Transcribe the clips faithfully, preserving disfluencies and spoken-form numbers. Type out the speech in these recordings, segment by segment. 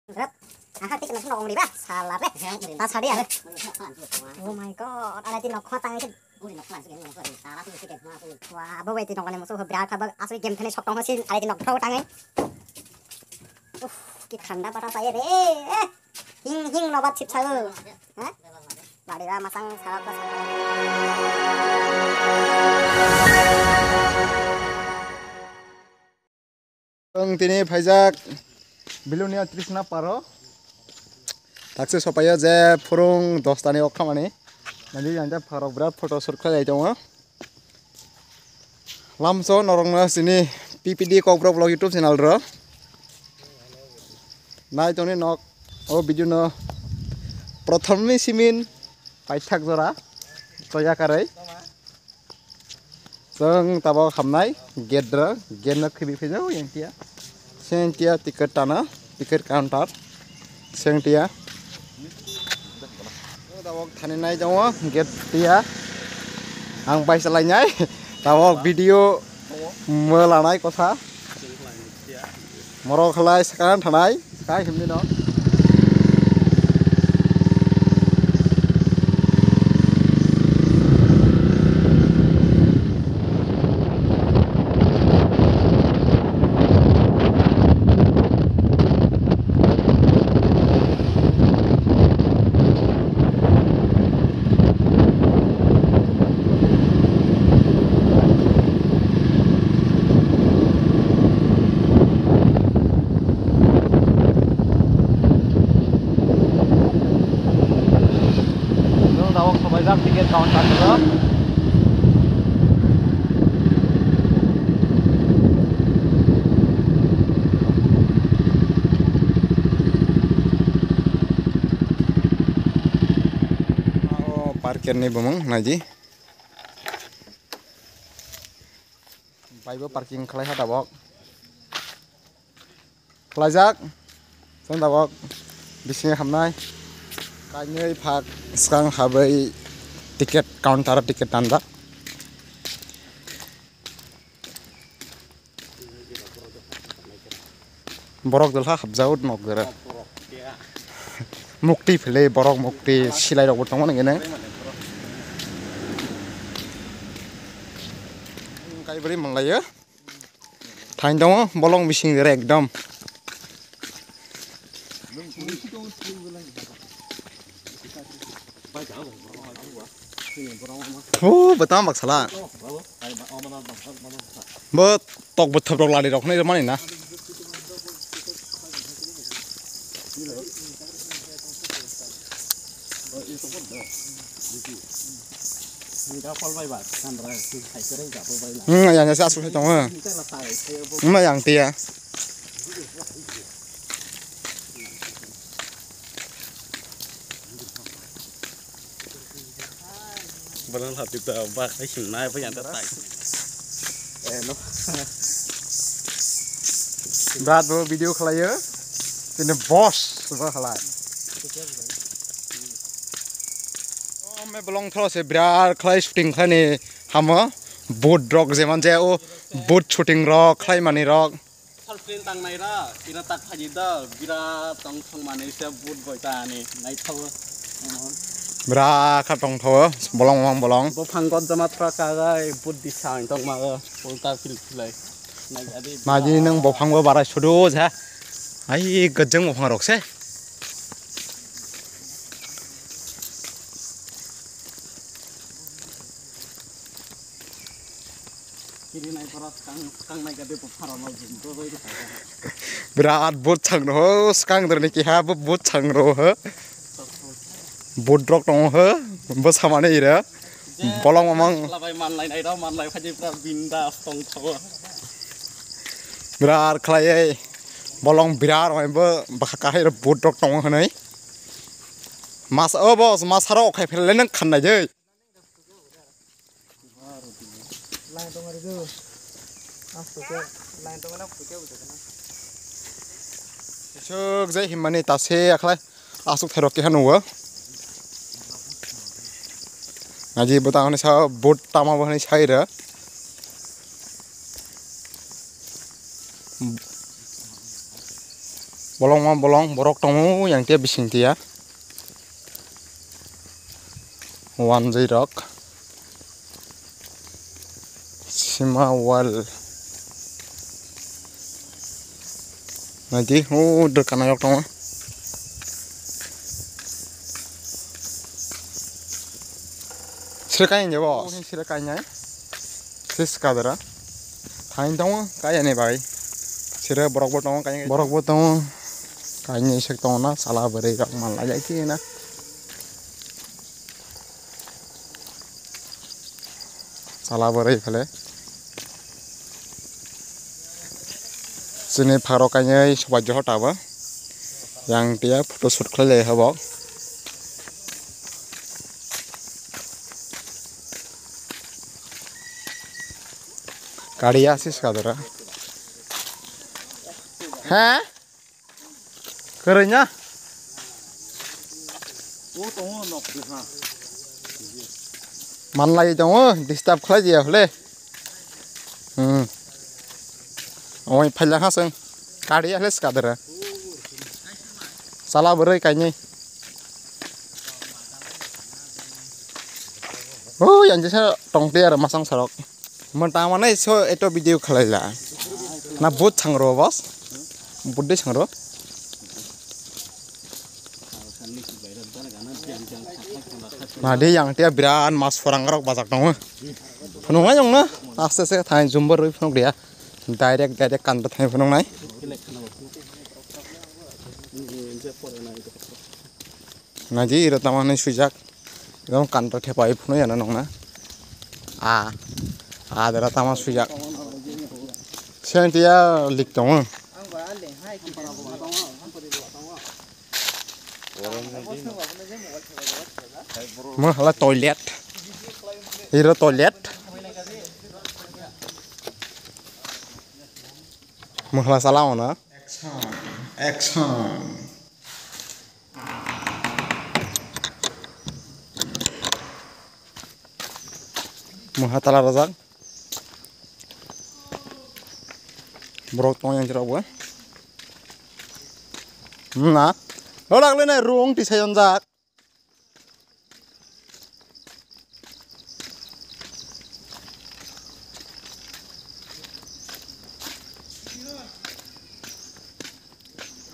Aha, tik na nok ong riba, salah re. Ta sadi are. Oh my God, ada ti nok khotang itu. Wah, bo bai ti nok ni musuh berat kha, asli game thani sok tong sin, ada ti nok thau tangai. Uff, ki thanda bata saya re. Hing hing nobat chip sago. Ha? Bari ba masang sarak ba. Ang tini phaijak Bilonia Trishna paro. Taksi sopayo je phurung dosta ni okhamani. Nadi janja paro berat photo shoot khlai tongo. Lamso norokno sini P P D Kokborok vlog YouTube channel ro. Nai tongni nok o video no prothom ni simin paithak jora toya karai. Chwng tabok hamnai gate ro, gate no khibi phaijago yang tia. Seng tia ticket tana, ticket counter. Seng tia. Tabok thani nai tongo gate tia. Ang bai salai nai. Tabok video mo lanai kotha. Morok khlai swkang thanai, swkang himni no. Nwng tabok sobaijak ticket counter o. O parker ni bumung naidi. Baibo parking khlai ha tabok. Khlaijak. Chwng tabok bisingo hamnai. Kainwi phak swkang habwi ticket counter o ticket tanjak. Borok dwlha habjago nok dwra. Mukti philwi borok mukti silai rokbo tongo nang nang. Kaibrwi manlaio. Thain tongo bolong bising dere ekdom. Hu, bwtang bak sala. Bo tok bwthap rok lari rok hinwi mani na. Hmm, yang saya asuk tongo. Hmm, yang tia. Bwrwng hati ta bak hai sim nai phai yang ta tai. Brat bo video khlaio. Tini boss bo khlai. O me bolong thro se birat khlai shooting khlai ni hamo. Boat rok jeman je o boat shooting rok khlai mani rok. Short film tangnai ra, ira tak phaji da, bira tong thong mani se boat boi ta ani, nai thawo. Bira kha tong thawo, bolong bolong bolong. Bo phang got jama thra ka gai, boat di sa tong ma ga, ulta phil philai. Nai adi. Maji nang bo phang bo barai sudu ja. Ai gajang bo phang rok se. Birat boat chang ro, skang dor ni keha bo boat chang ro ho. Boat rok tong ho, bo samani ira. Bolong mamang. Labai manlai nai rok, manlai phaji pura binda tong thawo. Birat khlai ei. Bolong birat oi bo bwkha kahai ro boat rok tong ho nai. Mas o boss, mas haro khai phel le nang khan nai jai. Line tong ari do. Asto ke line tong na phuke bujak na. Suk jai himmani ta se akhlai asuk therok keha nugo. Aji bwtang ni sa boat tama bo ni sai ra. Bolong ma bolong borok tongo yang tia bising tia. Wanjwi rok. Sima wal. Naidi, o dwkana yok tongo. Sire kainai bo? Sire kainai. Sis kadara. Thain tongo, kaya ni bai. Sire borok bo tongo, kaya. Borok bo tongo. Kainai sek tongo na, sala bwrwi rok man lai lai khe na. Sala bwrwi phale. Chini pharo kainwi sobai joho tabo. Yang tia photo shoot khlai lai habo. Kariya sis kadara. Ha? Kwrwina. O tongo nok ha. Manlai tongo, disturb khlai dia hole. Hmm. Oi phaila ha seng. Kari hale skadara. Sala bwrwi kainwi. O yang jesa tongte ar masang sarok. Mo tangmani so eto video khalaila. Na but sangro boss. But de sangro. Nadi yang tia biran mas phorang rok bajak tongo. Phunung ayong na aste aste thai jumbar rwi phunuk dia. Direct direct kanta thai phunung nai. Naji iro tamo hinwi swijak. Iro kanta thepai phunui ano nongna. A. A dara tamo swijak. Sentiya lik tongo. Mo hala toilet. Iro toilet. Mo hala sala ona. Action. Action. Mungha tala rajak. Borok tongo yang jerok bo. Na. Lodak lene rung tisai onjak.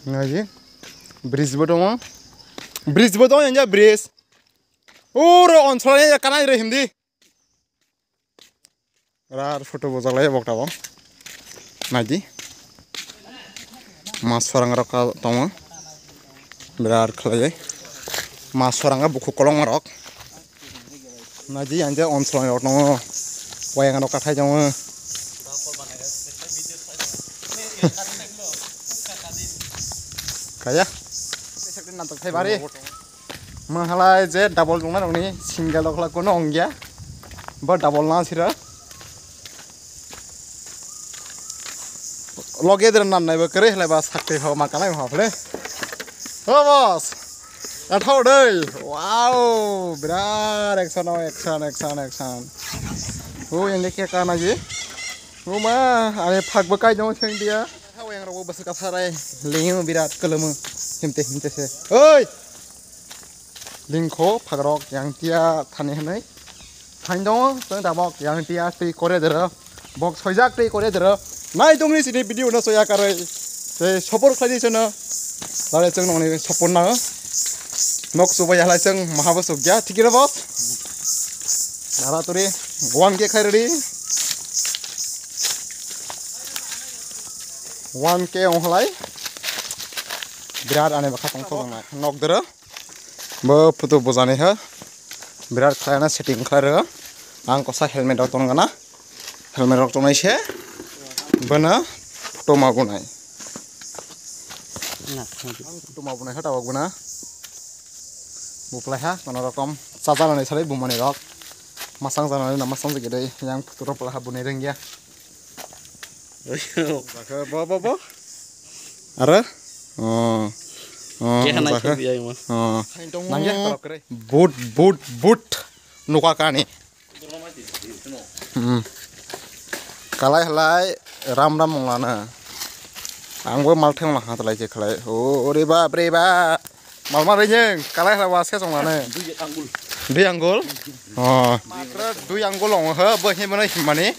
Ngaji. Bridge bo tongo. Bridge bo tongo yang ja bridge. Uro onsora ya kanai re hindi. Rar photo bojak lai bok tabo. Naidi. Mas sorang rok tongo. Birat khlai. Mas sorang bukhuk kolong rok. Naidi anja onsora rok tongo. Wayang rok kathai tongo. Kaya. Natok thai bari. Mahalai je double tongna rokni single rok khlai kono ongya. Bo double na sira. Loge dera nan nai bo kere hlai ba sakte ho ma kanai ho phle. O boss. Athau dei. Wow, birat action o action action action. O ende ke kana ji. O ma, ani phak bo kai dong theng dia. Athau yang rok bo bwswk kasarai. Lingo birat kolomo. Himte himte se. Oi. Lingkho phagrok yang tia thani hwnwi. Thain tongo, chwng tabok yang tia twi kore dero. Bok soijak twi kore dero. Nai tongni sini video no soya karwi. Tei support khlai di chwngno. Lare chwng nongni support nango. Nok chubai halai chwng mahabo sukya. Thik khe boss. Nara turi one K khai ready. One K ong halai. Birat ani bakha tong thok nai. Nok dero. Bo photo bojani ha. Birat khlaina setting khlai rw. Ang kosa helmet rok tong gana. Helmet rok tongnai se. Bana photo ma bunai. Ang photo ma bunai ha tabok bana. Buklai ha kono rokom. Chajalani salai bumani rok. Masang janani na masang jigidai. Yang photo rok pala ha bunai rengya. Bo, bo, bo. Aro? Oh. Oh, Khe hanai jakhe. Khe biyai mo. Oh. Nangya? But, but, but. Nuka kani. Hmm. Kalai halai ram ram mong lana. Ang bo mal theng lang ha talai je khlai. O, ore ba, bre ba. Mal ma ring, kalai hla wa se song lane. Dui anggul. Dui anggul? Oh. Matra dui anggul ong ha, bo he mane himani.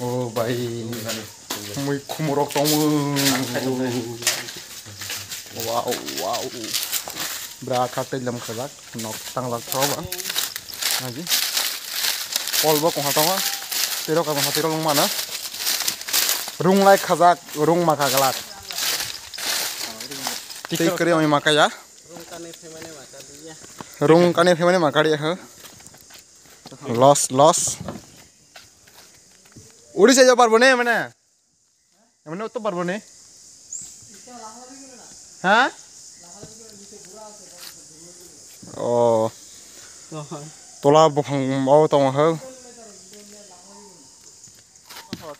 Oh, bai. Mui khumurok tongo. Wow, wow. Bra kha tei lam khajak. Nok tanglak thok ba. Naji. Kol bo kongha tongo. Tiro ka kongha tiro lungmano. Rung lai khajak, rung ma kha glak. Tei kwrwi ongwi ma kaya. Rung kani phaimani ma kadiya. Rung kani phaimani ma kadiya ho. Loss, loss. Uri se jo parbo ne mane. Emne to parbo ne? Ha? Oh. Tola buphang o tongo ho.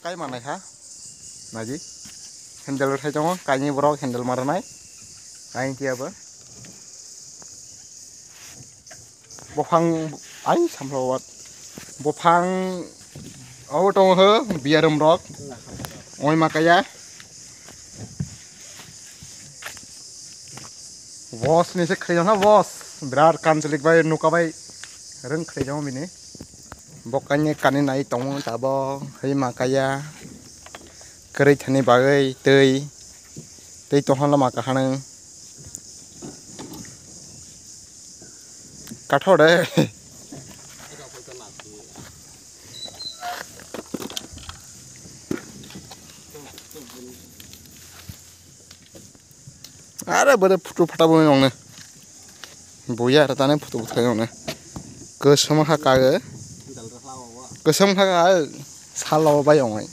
Kai manai ha. Naji. Handle thai tongo, kaini borok handle maranai. Kaini tiya bo. Buphang ai samlo wat. Buphang o tongo ho biarum rok. Oi makaya. Boss ni se khri na boss. Birat kanchlik bai nuka bai reng khri jong bini. Bokani kani nai tongo tabo hoi makaya. Kwrwi thani bagwi twi. Tei tongha lama kahanang. Kathok de. Are bore photo phata bo nong ne. Boya ra tane photo phata nong ne. Kwsam ha ka ge. Kwsam ha ka salo bai ong.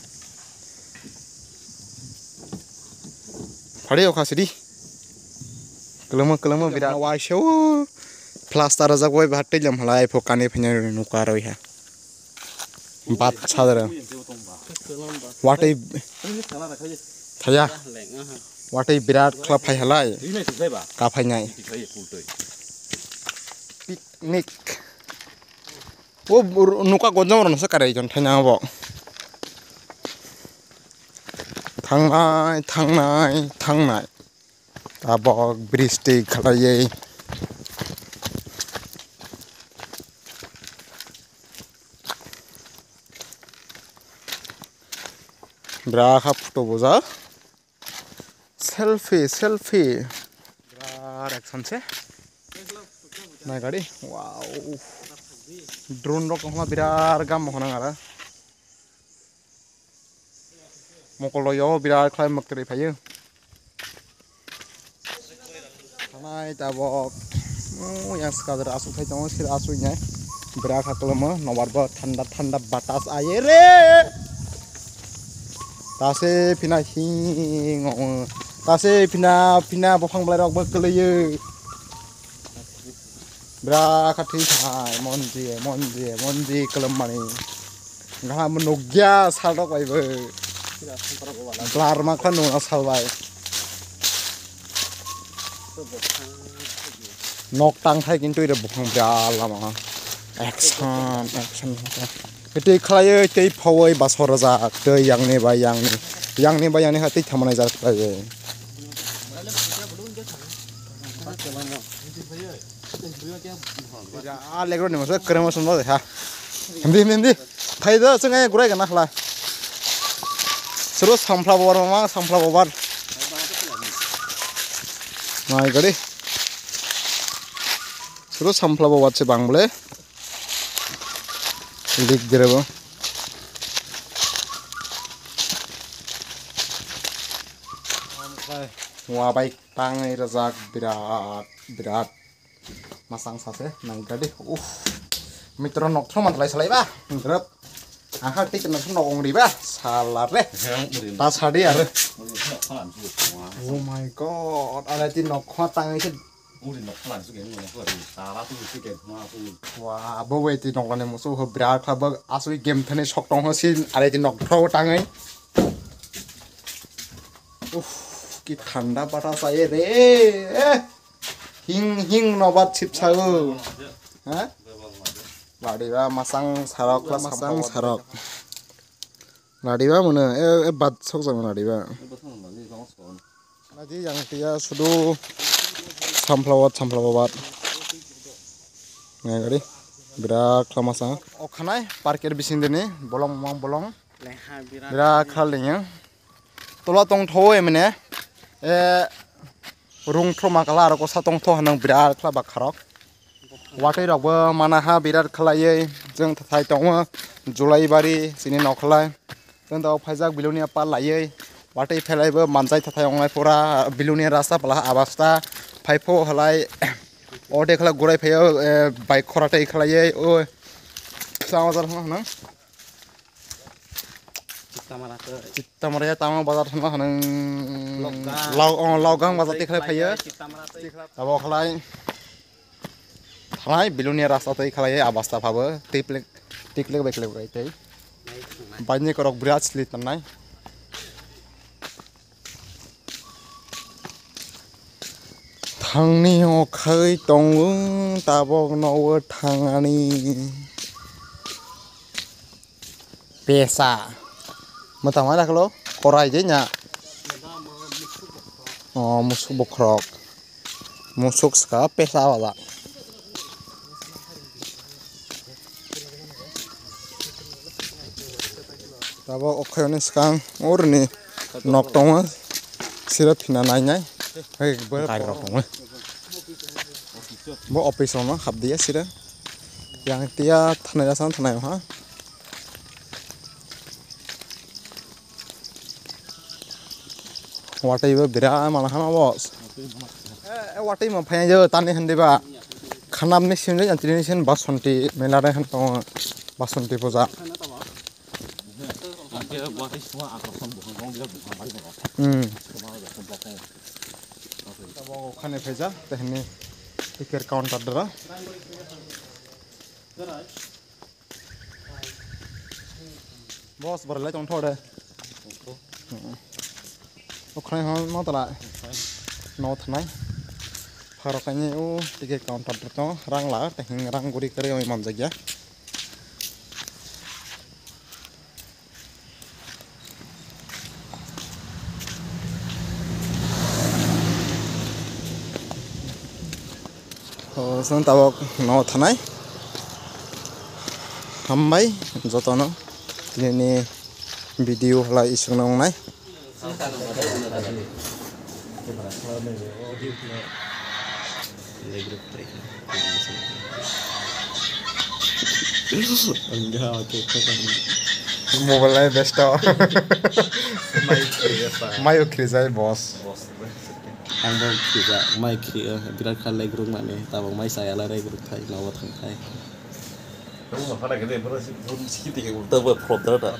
Phari o khasidi. Kelemo kelemo birat. Waiseo. Plaster rajak bai bahat tei jam halai pho kani phanya nuka roi ha. Bat sadara. Watwi thaya. Watwi birat khla phai halai. Ka phainai. Picnic. O nuka gonjam rok nasa karai jon thaina bo. Thangnai, thangnai, thangnai. Tabok bristi khalaiwi. Bra kha photo boja. Selfie, selfie. Bra action se. Nai gari. Wow. Drone rok wngma birat gam mohonang ara. Mokol rok yo birat khlai mwktwrwi phaio. Thanai tabok. Oh, yang skadar asuk thai tongo, sir asuk nai. Bra kha kwlamo, nobar bo thanda thanda batas aye re. Tase phina hing, oh, tase phina, phina buphang belai rok bo kwlaiyo. Bra kha thwi thai, monji, monji, monji kwlwmmani. Gaham nukya sal rok bai bo. Blar ma kha nuna sal bai. Nok tang thai kintu ire buphang bra lama. Action, action. Tei khlaiwi tei phawoi basor rajak tei yangni bai yangni. Yangni bai yangni ha tei thamanai jak khlaiwi. Ah, legro ni masa kere masa no ha. Hindi, hindi, hindi. Thai da sing ay gurai kana khala. Suru sampla bobar mama, sampla bobar. Nai gari. Suru sampla bobar se bang bole. Lik direbo. Wa bai tangwi rajak birat, birat. Masang sase nang gadi. Uff. Mitro nok thro mantlai salai ba. Grep. Aha tik nok nok ong riba. Salar re. Ta sadi are. Oh my god. Ada ti nok khwa tangwi se. Wa, abo bai ti nok lani musu ho birat kha bo asui game thani sok tong ho si are ti nok thro tangwi. Uff, ki thanda bata saye re. Hing hing nobat sip sago. Ha? Bari ba masang sarok la masang sarok. Nadiba mano, e, e bat sok jang nadiba. Nadi yang tia sudu samplawat, samplawat. Ngai gari, birak khlama sa. O khanai, parker bising dini, bolong, bolong, bolong. Birak khal dini. Tola tong tho emne. E, rung throma kala aro kosa tong tho hanang birak khla bakharok. Watwi rokbo mana ha birat khlaiwi, jwng thai tongo July bari chini nokhlai. Jwng da phaijak Bilonia pal laiwi, watwi phelaibo manjai thathai onglai pura Bilonia rasta pala abasta phai pho halai. Ode khala gurai phaio, eh, bike khora tei khlaiwi o. Sama jar hana hana. Chitta mara to. Chitta mara ya tamo bazar thangma hanang. Lokgang. Lau, oh, Lokgang bazar tikhlai phaio. Chitta mara to. Abo khlai. Thanai Bilonia rasta tei khlai abasta phabo. Tiplek, tiklek beklek bai tei. Naik, naik. Bani korok birat slit tanai. Thangni o khai tongo, tabok nogo thangani. Pesa. Mwtang ma daklo, korai je nya. O, musuk bokhorok. Musuk ska pesa wala. Tabok okhayoni skang orni nok tongo. Sira phina nainai. Hai, bo gari rok tongo. Bo office rokno habdiya sira. Yang tia thanai rasa thanai ha. Watwi bo birat mala hama boss. Eh, eh, watwi ma phai jo tani hindi ba. Khanam ni sim jai antini sim Basonti mela re han tongo. Basonti puja. Hmm. Okhane phaija tehni ticket counter dara. Boss, borok lai tong thode. Okhai hon ma tala. No thanai. Pharo kaini o ticket counter to rang la, tehing rang guri kare oi manjakya. O, chwng tabok no thanai. Hambai jotono tinini video halai isukna wngnai. Mobile lai besto. Mai khrijai boss. Ang bo khrijak, mai khri, birat kha leg rwk mani, tabok mai chaya lai leg rwk thai, nogo thang thai. Tabok khop dara da.